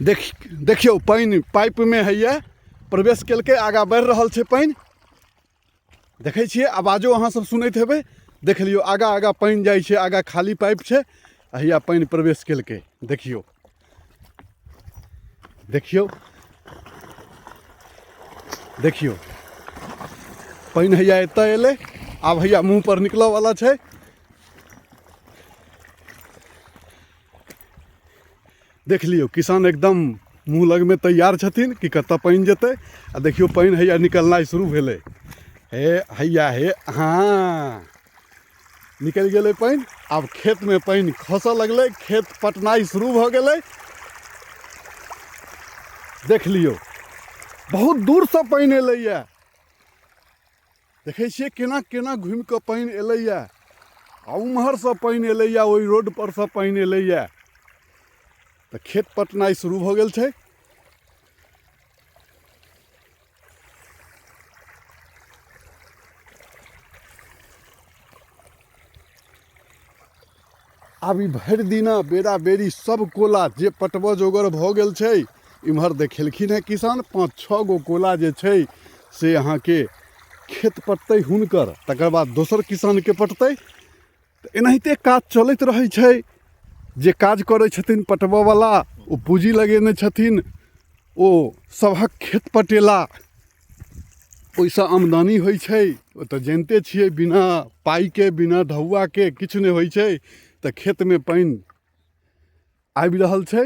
देख देखियौ पानि पाइपमे होइए प्रवेश केलकै आगाँ बढ़ि रहल छै पानि देखै छियै आवाजो अहाँ सब सुनैत हेबै देख लियौ आगाँ आगाँ पानि जाइ छै आगाँ खाली पाइप छै आ हैया पानि प्रवेश केलकै देखियौ देखियौ देखियौ पानि हैया एतऽ एलै आब हैया मुँह पर निकलऽ वाला छै देख लियौ किसान एकदम मुँह लगमे तैयार छथिन कि कतऽ पानि जेतै आ देखियौ पानि हैया निकलनाइ शुरू भेलै हे हैया हे हँ निकलि गेलै पानि आब खेतमे पानि खसऽ लगलै खेत पटनाइ शुरू भऽ गेलै देख लियौ बहुत दूरसँ पानि एलैए देखै छियै केना केना घुमि कऽ पानि एलैए आ उम्हरसँ पानि एलैए ओहि रोड परसँ पानि एलैए तऽ खेत पटनाइ शुरू भऽ गेल छै आब ई भरि दिना बेरा बेरी सब कोला जे पटबऽ जोगर भऽ गेल छै इम्हर देखेलखिन हेँ किसान पाँच छओ गो कोला जे छै से अहाँके खेत पटतै हुनकर तकर बाद दोसर किसानके पटतै तऽ एनाहिते काज चलैत रहै छै जे काज करै छथिन पटबऽवला ओ पूँजी लगेने छथिन ओ सभक खेत पटेला ओहिसँ आमदनी होइ छै ओ तऽ जानिते छियै बिना पाइके बिना ढौआके किछु नहि होइ छै तऽ खेतमे पानि आबि रहल छै।